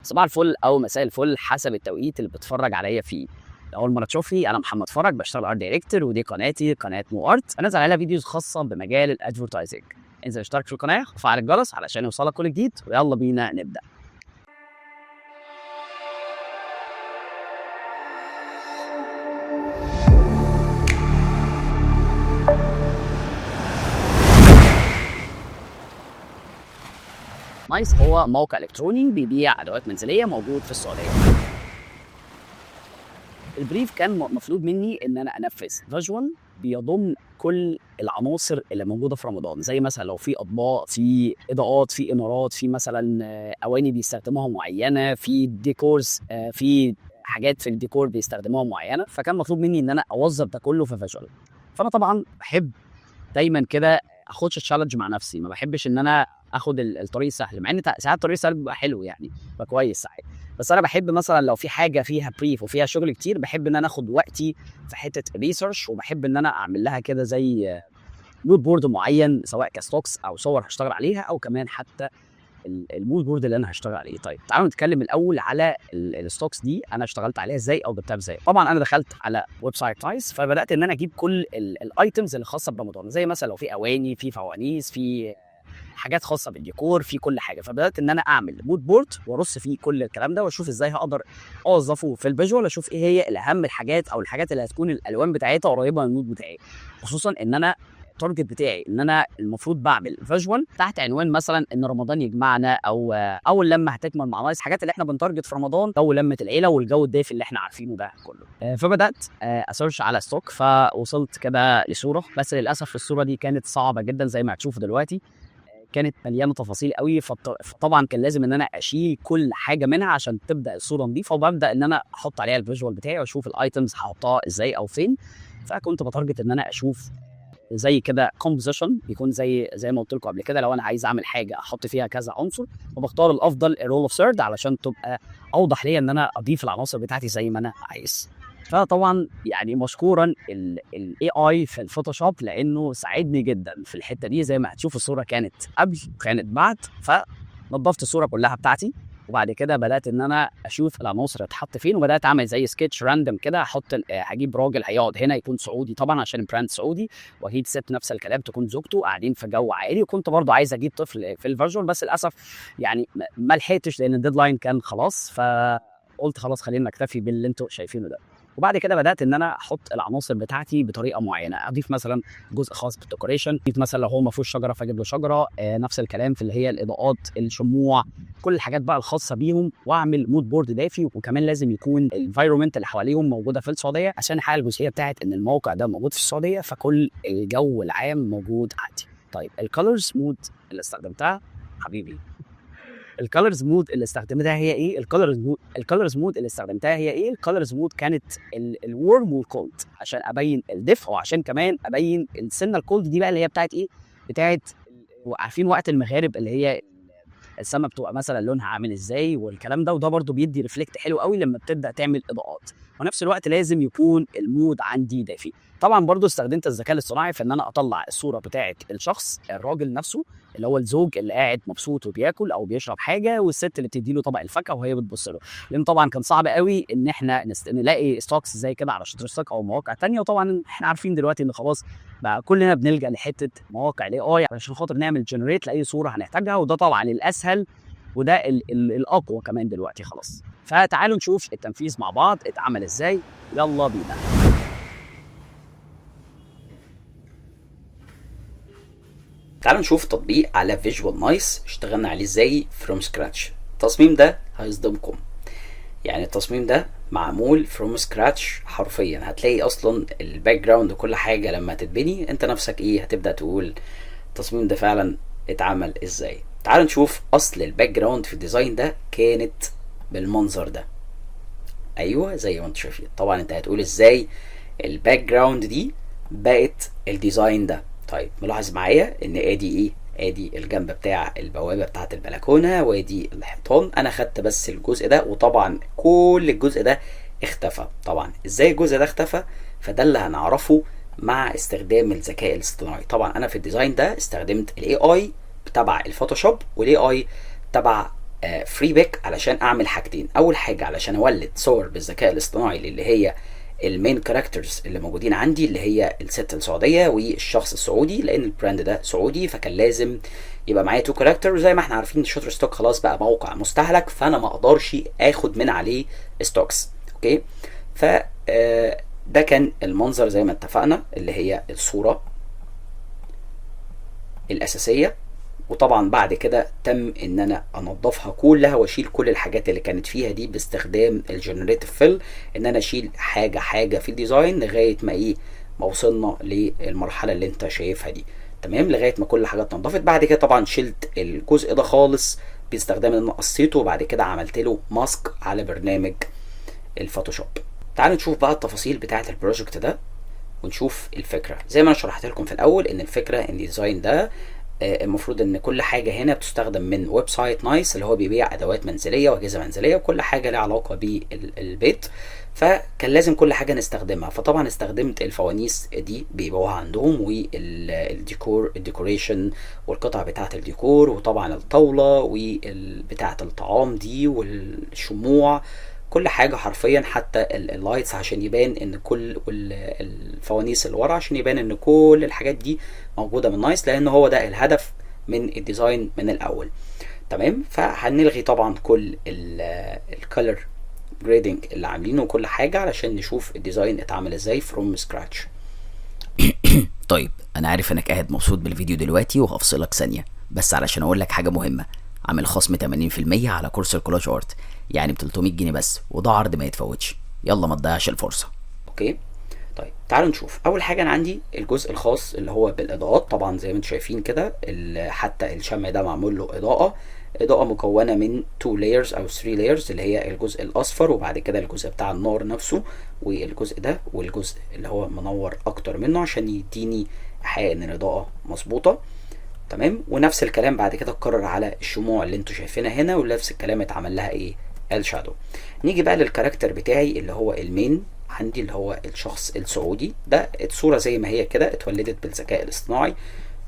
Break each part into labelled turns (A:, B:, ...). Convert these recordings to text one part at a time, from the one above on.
A: صباح الفل او مساء الفل حسب التوقيت اللي بتتفرج عليا فيه. لو اول مرة تشوفني، انا محمد فرج، بشتغل art director، ودي قناتي قناة مو ارت، بنزل عليها videos خاصة بمجال ال advertising. انزل اشترك في القناة وفعل الجرس علشان يوصلك كل جديد، ويلا بينا نبدا. نايس هو موقع الكتروني بيبيع ادوات منزلية موجود في السعودية. ال brief كان مطلوب مني ان انا انفذ visual بيضم كل العناصر اللي موجودة في رمضان، زي مثلا لو في اطباق، في اضاءات، في انارات، في مثلا اواني بيستخدموها معينة، في decors، في حاجات في الديكور بيستخدموها معينة. فكان مطلوب مني ان انا اوظف ده كله في visual. فانا طبعا بحب دايما كده اخدش challenge مع نفسي، ما بحبش ان انا اخد الطريق السهل، مع ان ساعات الطريق السهل بيبقى حلو، يعني بيبقى كويس ساعات، بس انا بحب مثلا لو في حاجة فيها brief وفيها شغل كتير بحب ان انا اخد وقتي في حتة research، وبحب ان انا اعمل لها كده زي mood board معين، سواء ك stocks او صور هشتغل عليها، او كمان حتى ال mood board اللي انا هشتغل عليه. طيب تعالوا نتكلم الاول على ال stocks دي انا اشتغلت عليها ازاي او جبتها ازاي. طبعا انا دخلت على website نايس، فبدات ان انا اجيب كل ال items اللي خاصة برمضان، زي مثلا لو في اواني، في فوانيس، في حاجات خاصة بالديكور، في كل حاجة. فبدات ان انا اعمل mood board وارص فيه كل الكلام ده، واشوف ازاي هقدر اوظفه في ال visual، اشوف ايه هي الاهم الحاجات او الحاجات اللي هتكون الالوان بتاعتها قريبه من ال mood بتاعي، خصوصا ان انا ال target بتاعي ان انا المفروض بعمل visual تحت عنوان مثلا ان رمضان يجمعنا، او اول لما هتكمل مع نايس، الحاجات اللي احنا بن target في رمضان، جو لمه العيلة والجو الدافي اللي احنا عارفينه ده كله. فبدات ا search على stock، فوصلت كده لصورة، بس للاسف الصورة دي كانت صعبة جدا زي ما هتشوفوا دلوقتي، كانت مليانة تفاصيل قوي، فطبعا كان لازم ان انا اشيل كل حاجة منها عشان تبدا الصورة نظيفة، وببدا ان انا احط عليها ال visual بتاعي واشوف ال items هحطها ازاي او فين. فكنت ب target ان انا اشوف زي كده composition بيكون زي ما قلت لكم قبل كده، لو انا عايز اعمل حاجة احط فيها كذا عنصر، وبختار الافضل ال rule of third علشان تبقى اوضح ليا ان انا اضيف العناصر بتاعتي زي ما انا عايز. فطبعا يعني مشكورا ال AI في الفوتوشوب لانه ساعدني جدا في الحتة دي، زي ما هتشوفوا الصورة كانت قبل وكانت بعد. فنظفت الصورة كلها بتاعتي، وبعد كده بدات ان انا اشوف العناصر هتحط فين، وبدات اعمل زي sketch random كده، احط هجيب راجل هيقعد هنا يكون سعودي طبعا عشان brand سعودي، واجيب ست نفس الكلام تكون زوجته، قاعدين في جو عائلي. وكنت برضو عايز اجيب طفل في ال visual، بس للاسف يعني ما لحقتش لان ال deadline كان خلاص، فقلت خلاص خلينا نكتفي باللي انتم شايفينه ده. وبعد كده بدات ان انا احط العناصر بتاعتي بطريقة معينة، اضيف مثلا جزء خاص بال decoration، اضيف مثلا لو هو ما فيهوش شجرة فاجيب له شجرة، نفس الكلام في اللي هي الاضاءات، الشموع، كل الحاجات بقى الخاصة بيهم، واعمل mood board دافي. وكمان لازم يكون ال environment اللي حواليهم موجودة في السعودية عشان نحقق الجزئية بتاعت ان الموقع ده موجود في السعودية، فكل الجو العام موجود عندي. طيب ال colors mode اللي استخدمتها حبيبي، ال colors mode اللي استخدمتها هي ايه؟ ال colors mode، ال colors mode اللي استخدمتها هي ايه؟ ال colors mode كانت ال warm وال cold عشان ابين الدفء، وعشان كمان ابين السنة ال cold دي بقى اللي هي بتاعت ايه؟ بتاعت عارفين وقت المغارب اللي هي السما بتبقى مثلا لونها عامل ازاي والكلام ده، وده برده بيدي reflect حلو قوي لما بتبدا تعمل اضاءات. ونفس الوقت لازم يكون ال mood عندي دافي. طبعا برضو استخدمت الذكاء الاصطناعي في ان انا اطلع الصورة بتاعه الشخص الراجل نفسه اللي هو الزوج اللي قاعد مبسوط وبياكل او بيشرب حاجة، والست اللي بتدي له طبق الفاكهة وهي بتبص له، لان طبعا كان صعب قوي ان احنا نلاقي stocks زي كده على شاترستوك او مواقع تانية. وطبعا احنا عارفين دلوقتي ان خلاص بقى كلنا بنلجا لحته مواقع ال AI علشان خاطر نعمل generate لاي صوره هنحتاجها، وده طبعا الاسهل وده الاقوى كمان دلوقتي خلاص. فتعالوا نشوف التنفيذ مع بعض اتعمل ازاي، يلا بينا. تعالوا نشوف تطبيق على visual نايس اشتغلنا عليه ازاي from scratch. التصميم ده هيصدمكم، يعني التصميم ده معمول from scratch حرفيا. هتلاقي اصلا ال background وكل حاجة لما تتبني انت نفسك ايه هتبدا تقول التصميم ده فعلا اتعمل ازاي. تعالوا نشوف اصل ال background في ال design ده كانت بالمنظر ده، ايوه زي ما انتم شايفين. طبعا انت هتقول ازاي ال background دي بقت ال design ده. طيب ملاحظ معايا ان ادي ايه، ادي الجنب بتاع البوابة بتاعه البلكونه، وادي الحيطان. انا خدت بس الجزء ده، وطبعا كل الجزء ده اختفى. طبعا ازاي الجزء ده اختفى؟ فده اللي هنعرفه مع استخدام الذكاء الاصطناعي. طبعا انا في ال design ده استخدمت ال AI تبع الفوتوشوب وال AI تبع Freepik علشان اعمل حاجتين. اول حاجة علشان اولد صور بالذكاء الاصطناعي اللي هي ال main characters اللي موجودين عندي، اللي هي الست السعودية والشخص السعودي، لان ال brand ده سعودي، فكان لازم يبقى معايا two character. وزي ما احنا عارفين Shutterstock خلاص بقى موقع مستهلك، فانا ما اقدرش اخد من عليه stocks. okay، ف ده كان المنظر زي ما اتفقنا، اللي هي الصورة الاساسيه. وطبعا بعد كده تم ان انا انظفها كلها واشيل كل الحاجات اللي كانت فيها دي باستخدام ال generative fill، ان انا اشيل حاجة حاجة في ال design لغاية ما ايه، ما وصلنا للمرحلة اللي انت شايفها دي. تمام، لغاية ما كل حاجة اتنضفت. بعد كده طبعا شلت الجزء ده خالص باستخدام ان انا قصيته، وبعد كده عملت له mask على برنامج ال Photoshop. تعالوا نشوف بقى التفاصيل بتاعه ال project ده ونشوف الفكرة. زي ما انا شرحت لكم في الاول ان الفكرة ان ال design ده المفروض ان كل حاجة هنا بتستخدم من website نايس، اللي هو بيبيع ادوات منزلية واجهزة منزلية وكل حاجة لها علاقة بالبيت، فكان لازم كل حاجة نستخدمها. فطبعا استخدمت الفوانيس دي بيبيعوها عندهم، والديكور ال decoration والقطع بتاعه الديكور، وطبعا الطاولة وبتاعه الطعام دي والشموع، كل حاجة حرفيا، حتى ال lights عشان يبان ان كل الفوانيس اللي ورا عشان يبان ان كل الحاجات دي موجودة من نايس، لان هو ده الهدف من ال design من الاول. تمام، فهنلغي طبعا كل ال color grading اللي عاملينه وكل حاجة علشان نشوف ال design اتعمل ازاي from scratch.
B: طيب انا عارف انك قاعد مبسوط بالفيديو دلوقتي، وهفصلك ثانية بس علشان اقول لك حاجة مهمة. عامل خصم 80% على كورس ال collage art، يعني ب 300 جنيه بس، وده عرض ما يتفوتش. يلا ما تضيعش الفرصة.
A: okay، طيب تعالوا نشوف. اول حاجة انا عندي الجزء الخاص اللي هو بالاضاءات. طبعا زي ما انتم شايفين كده، حتى الشمع ده معمول له اضاءه، اضاءه مكونة من 2 layers او 3 layers، اللي هي الجزء الاصفر وبعد كده الجزء بتاع النار نفسه، والجزء ده والجزء اللي هو منور اكتر منه عشان يديني ايحاء ان الاضاءة مظبوطة. تمام، ونفس الكلام بعد كده اتكرر على الشموع اللي انتوا شايفينها هنا، ونفس الكلام اتعمل لها ايه، ال shadow. نيجي بقى لل character بتاعي اللي هو ال main عندي، اللي هو الشخص السعودي ده. الصورة زي ما هي كده اتولدت بالذكاء الاصطناعي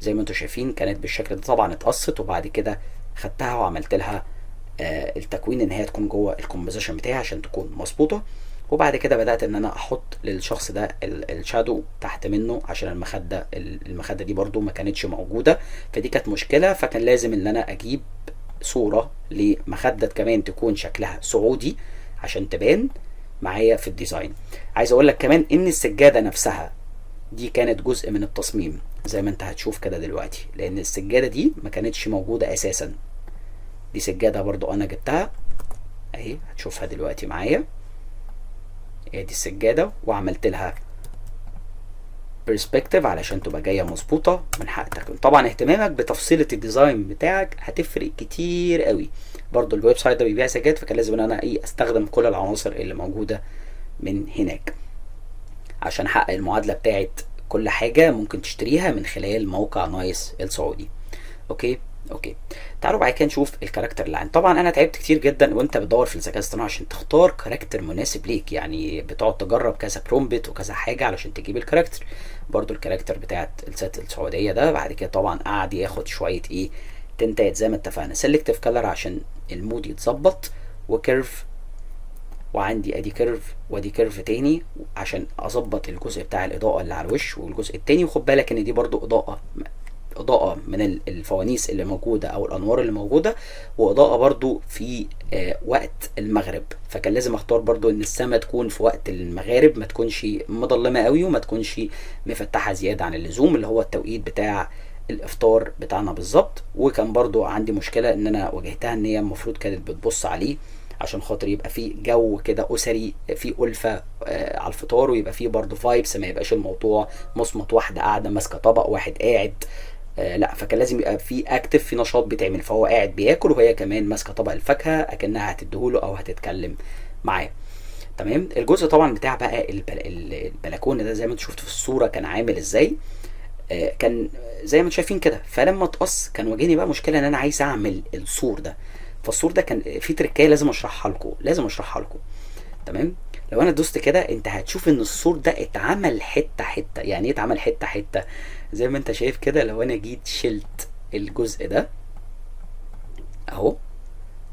A: زي ما انتوا شايفين، كانت بالشكل ده. طبعا اتقصت وبعد كده خدتها وعملت لها التكوين ان هي تكون جوه ال composition بتاعي عشان تكون مظبوطة. وبعد كده بدات ان انا احط للشخص ده ال shadow تحت منه عشان المخده دي برضو ما كانتش موجوده، فدي كانت مشكله، فكان لازم ان انا اجيب صوره لمخده كمان تكون شكلها سعودي عشان تبان معايا في ال design. عايز اقول لك كمان ان السجادة نفسها دي كانت جزء من التصميم زي ما انت هتشوف كده دلوقتي، لان السجادة دي ما كانتش موجودة اساسا. دي سجادة برضو انا جبتها اهي، هتشوفها دلوقتي معايا. ادي السجادة وعملت لها perspective علشان تبقى جاية مظبوطة من حقك. طبعا اهتمامك بتفصيله ال design بتاعك هتفرق كتير قوي. برضو ال website ده بيبيع سجاد، فكان لازم ان انا ايه استخدم كل العناصر اللي موجودة من هناك عشان احقق المعادلة بتاعت كل حاجة ممكن تشتريها من خلال موقع نايس السعودي. okay، تعالوا بعد كده نشوف ال character اللي عندي. طبعا انا تعبت كتير جدا وانت بتدور في الذكاء الاصطناعي عشان تختار character مناسب ليك، يعني بتقعد تجرب كذا prompt وكذا حاجة علشان تجيب ال character. برضو ال character بتاعت الست السعودية ده بعد كده طبعا قعد ياخد شوية ايه tint ات زي ما اتفقنا، selective color عشان ال mood يتظبط، و curve، وعندي ادي curve وادي curve تاني عشان اظبط الجزء بتاع الاضاءة اللي على الوش والجزء التاني. وخد بالك ان دي برضو اضاءه من الفوانيس اللي موجودة او الانوار اللي موجودة، واضاءة برضو في وقت المغرب، فكان لازم اختار برضو ان السماء تكون في وقت المغارب، ما تكونش مظلمة قوي وما تكونش مفتحة زيادة عن اللزوم، اللي هو التوقيت بتاع الافطار بتاعنا بالظبط. وكان برضو عندي مشكلة ان انا واجهتها، ان هي المفروض كانت بتبص عليه عشان خاطر يبقى في جو كده اسري، في الفه على الفطار، ويبقى في برضو vibes، ما يبقاش الموضوع مصمت، واحدة قاعدة ماسكه طبق واحد قاعد لا، فكان لازم يبقى في active، في نشاط بيتعمل، فهو قاعد بياكل وهي كمان ماسكه طبق الفاكهة اكنها هتديهوله او هتتكلم معاه. تمام. الجزء طبعا بتاع بقى البلكونه ده زي ما انتم شفتوا في الصورة كان عامل ازاي، كان زي ما انتم شايفين كده. فلما اتقص كان واجهني بقى مشكلة ان انا عايز اعمل السور ده، فالسور ده كان في تركايه لازم اشرحها لكم، لازم اشرحها لكم. تمام. لو انا دوست كده انت هتشوف ان السور ده اتعمل حتة حتة. يعني ايه اتعمل حتة حتة؟ زي ما انت شايف كده، لو انا جيت شلت الجزء ده اهو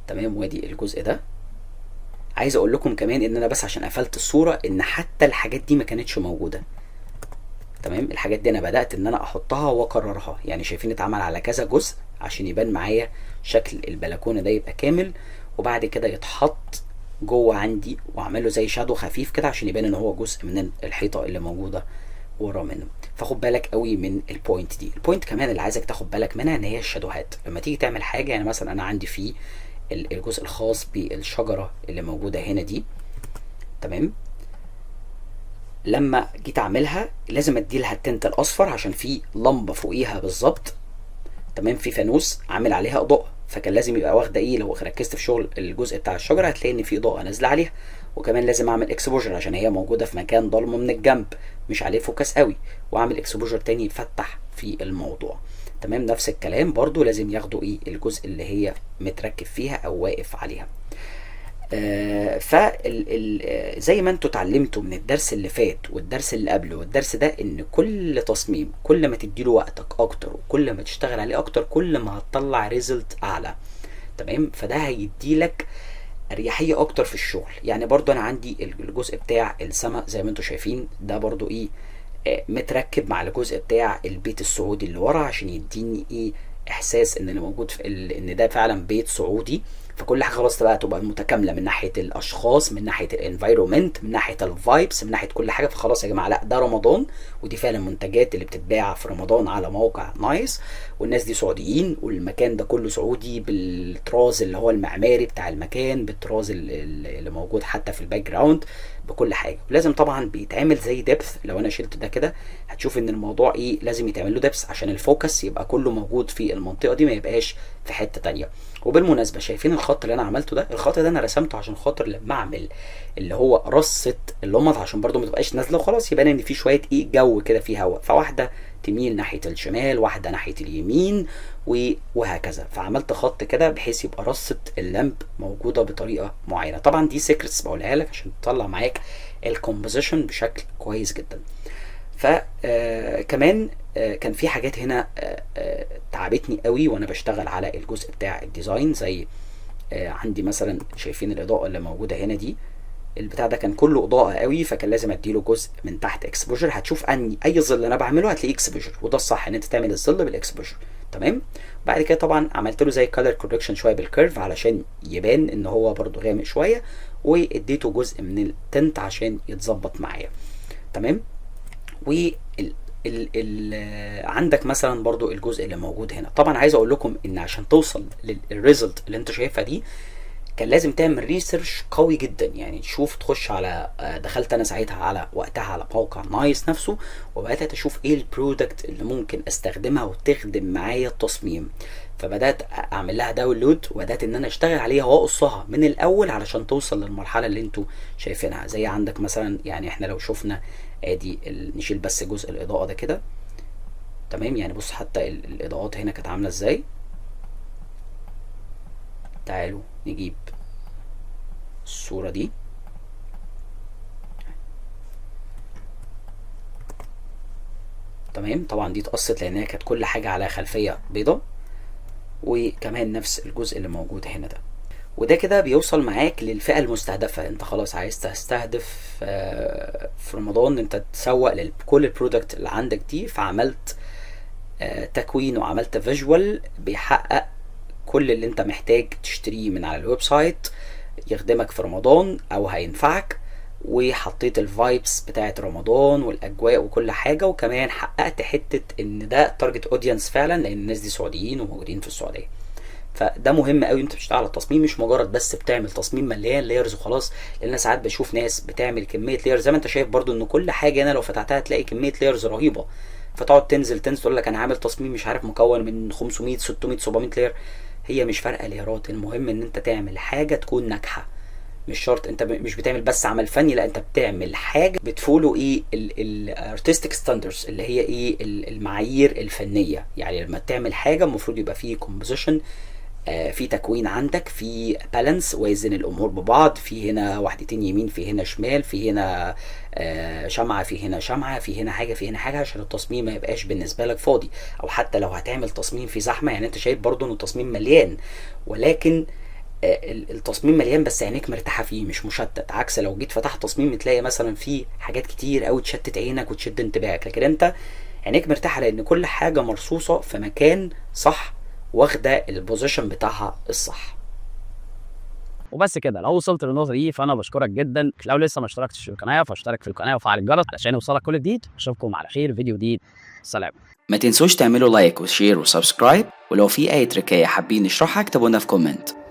B: تمام. وادي الجزء ده. عايز اقول لكم كمان ان انا بس عشان قفلت الصورة ان حتى الحاجات دي ما كانتش موجودة، تمام. الحاجات دي انا بدأت ان انا احطها واكررها، يعني شايفين اتعمل على كذا جزء عشان يبان معايا شكل البلكونة ده يبقى كامل، وبعد كده يتحط جوه عندي واعمل له زي shadow خفيف كده عشان يبان ان هو جزء من الحيطة اللي موجودة ورا منه. فخد بالك قوي من ال point دي. ال point كمان اللي عايزك تاخد بالك منها ان هي ال shadow هات لما تيجي تعمل حاجة. يعني مثلا انا عندي في الجزء الخاص بالشجرة اللي موجودة هنا دي، تمام، لما جيت اعملها لازم ادي لها ال tint الاصفر عشان في لمبة فوقيها بالظبط، تمام، في فانوس عامل عليها اضاءه، فكان لازم يبقى واخده ايه، لو ركزت في شغل الجزء بتاع الشجرة هتلاقي ان في اضاءه نازله عليها. وكمان لازم اعمل exposure عشان هي موجودة في مكان ضلمة من الجنب مش عليه focus قوي، واعمل exposure تاني يفتح في الموضوع، تمام. نفس الكلام برضو لازم ياخدوا ايه الجزء اللي هي متركب فيها او واقف عليها. زي ما انتوا اتعلمتوا من الدرس اللي فات والدرس اللي قبله والدرس ده، ان كل تصميم كل ما تديله وقتك اكتر وكل ما تشتغل عليه اكتر كل ما هتطلع result اعلى، تمام. فده هيديلك اريحية اكتر في الشغل. يعني برضو انا عندي الجزء بتاع السماء زي ما انتوا شايفين ده برضو ايه، متركب مع الجزء بتاع البيت السعودي اللي ورا عشان يديني ايه احساس ان اللي موجود في ان ده فعلا بيت سعودي. فكل حاجة خلاص بقى تبقى متكاملة من ناحية الاشخاص، من ناحية ال environment، من ناحية ال vibes، من ناحية كل حاجة. فخلاص يا جماعة، لا ده رمضان، ودي فعلا المنتجات اللي بتتباع في رمضان على موقع نايس، والناس دي سعوديين، والمكان ده كله سعودي بالطراز اللي هو المعماري بتاع المكان، بالطراز اللي موجود حتى في ال background، بكل حاجة. ولازم طبعا بيتعمل زي depth. لو انا شلت ده كده هتشوف ان الموضوع ايه، لازم يتعمل له depth عشان ال focus يبقى كله موجود في المنطقة دي، ما يبقاش في حتة تانية. وبالمناسبة شايفين الخط اللي انا عملته ده، الخط ده انا رسمته عشان خاطر لما اعمل اللي هو رصه اللمض، عشان برضو ما تبقاش نازله وخلاص، يبان ان في شوية ايه جو كده في هواء، فواحدة تميل ناحية الشمال، واحدة ناحية اليمين، وهكذا. فعملت خط كده بحيث يبقى رصه ال lamp موجودة بطريقة معينة. طبعا دي secrets بقولها لك عشان تطلع معاك ال composition بشكل كويس جدا. كمان كان في حاجات هنا تعبتني قوي وانا بشتغل على الجزء بتاع ال design، زي عندي مثلا شايفين الاضاءة اللي موجودة هنا دي، البتاع ده كان كله اضاءه قوي، فكان لازم اديله جزء من تحت exposure. هتشوف ان اي ظل انا بعمله هتلاقيه exposure، وده الصح ان انت تعمل الظل بال exposure، تمام. بعد كده طبعا عملت له زي color correction شوية بال curve علشان يبان ان هو برده غامق شوية، واديته جزء من ال tint عشان يتظبط معايا، تمام. و ال ال عندك مثلا برضو الجزء اللي موجود هنا. طبعا عايز اقول لكم ان عشان توصل لل result اللي انت شايفها دي كان لازم تعمل research قوي جدا، يعني تشوف تخش على دخلت انا ساعتها على وقتها على موقع نايس نفسه، وبدات اشوف ايه ال product اللي ممكن استخدمها وتخدم معايا التصميم، فبدات اعمل لها download وبدات ان انا اشتغل عليها واقصها من الاول علشان توصل للمرحلة اللي انتوا شايفينها. زي عندك مثلا، يعني احنا لو شفنا ادي نشيل بس جزء الاضاءة ده كده، تمام. يعني بص حتى الاضاءات هنا كانت عامله ازاي. تعالوا نجيب الصورة دي، تمام. طبعا دي اتقصت لانها كانت كل حاجة على خلفية بيضة، وكمان نفس الجزء اللي موجود هنا ده. وده كده بيوصل معاك للفئة المستهدفة. انت خلاص عايز تستهدف في رمضان، انت تسوق لكل ال product اللي عندك دي، فعملت تكوين وعملت visual بيحقق كل اللي انت محتاج تشتريه من على ال website، يخدمك في رمضان او هينفعك، وحطيت ال vibes بتاعت رمضان والاجواء وكل حاجة، وكمان حققت حتة ان ده target audience فعلا، لان الناس دي سعوديين وموجودين في السعودية. فده مهم قوي. انت بتشتغل على التصميم مش مجرد بس بتعمل تصميم مليان layers وخلاص، لان انا ساعات بشوف ناس بتعمل كمية layers زي ما انت شايف برضو ان كل حاجة هنا لو فتحتها تلاقي كمية layers رهيبة، فتقعد تنزل تقول لك انا عامل تصميم مش عارف مكون من 500 600 700 layer. هي مش فارقه layer ات، المهم ان انت تعمل حاجة تكون ناجحة. مش شرط انت مش بتعمل بس عمل فني، لا انت بتعمل حاجة بت follow ايه ال artistic standards اللي هي ايه المعايير الفنية. يعني لما تعمل حاجة المفروض يبقى فيه composition، في تكوين عندك، في balance، وازن الامور ببعض، في هنا واحدتين يمين، في هنا شمال، في هنا شمعة، في هنا شمعة، في هنا حاجة، في هنا حاجة، عشان التصميم ما يبقاش بالنسبة لك فاضي. او حتى لو هتعمل تصميم في زحمة، يعني انت شايف برضو ان التصميم مليان، ولكن التصميم مليان بس عينيك مرتاحة فيه، مش مشتت. عكس لو جيت فتحت تصميم تلاقي مثلا فيه حاجات كتير قوي تشتت عينك وتشد انتباهك، لكن انت عينيك مرتاحة لان كل حاجة مرصوصه في مكان صح، واخده ال position بتاعها الصح.
A: وبس كده، لو وصلت للنقطة دي فانا بشكرك جدا. لو لسه ما اشتركتش في القناة فاشترك في القناة وفعل الجرس علشان يوصلك كل جديد. اشوفكم على خير فيديو جديد، سلام.
B: ما تنسوش تعملوا like و share و subscribe، ولو في اي تركايه حابين نشرحها اكتبوا لنا في comment.